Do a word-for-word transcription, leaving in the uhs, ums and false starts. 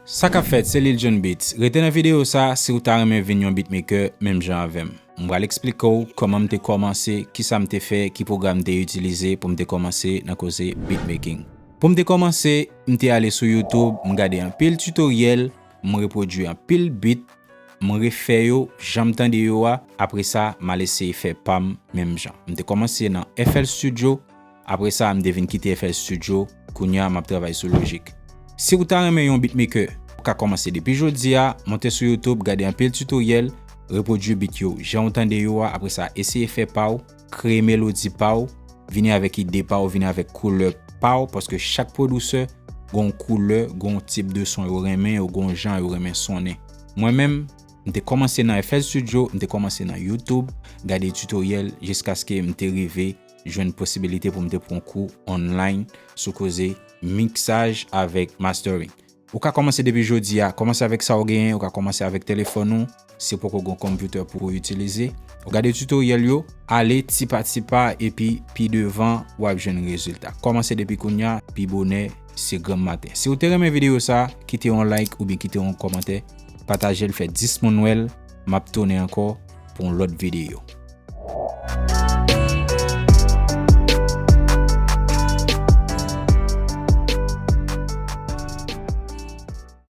Sa k ap fèt, se Lil John Beats. Rete nan videyo sa si w ta renmen vin yon beatmaker menm jan avè m. M pral eksplike w kòman m te kòmanse, kisa m te fè, ki pwogram m te itilize pou m te kòmanse nan koze beatmaking. Pou m te kòmanse, m te ale sou YouTube, m gade anpil tutoriel, m repwodui anpil beat, m refè yo jan m tande yo a, apre sa, m al eseye fè pa m menm jan. M te kòmanse nan F L Studio, apre sa, m te vin kite F L Studio, kounye a m ap travay sou Logic. Si w ta renmen yon beatmaker, ou ka kòmanse depi jodi a, monte sou YouTube, gade anpil tutoriel, repwodui beat yo jan w tande yo a, apre sa, eseye fè pa w, kreye melodi pa w, vini avèk ide pa w, vini avèk koulè pa w, paske chak pwodisè gon koulè, gon tip de son yo renmen, yo gon jan yo renmen sonnen. Mwen menm, m te kòmanse nan F L Studio, m te kòmanse nan YouTube, gade tutoriel, jiskaske m te rive jwenn posibilite pou m te pran kou online sou koze mixage avèk mastering. Ou ka kòmanse depi jodi a, kòmanse avèk sa w genyen, ou ka kòmanse avèk telefòn ou, si w poko gon konpitè pou w itilize. Ou gade tutoriel yo, ale ti pa ti pa, epi pi devan, w ap jwenn rezilta. Kòmanse depi kounye a, pi bonè, se granm maten. Si w te renmen videyo sa, kite yon like oubyen kite yon kòmantè, pataje l, fè dis moun wè l, m ap tounen ankò pou yon lòt videyo.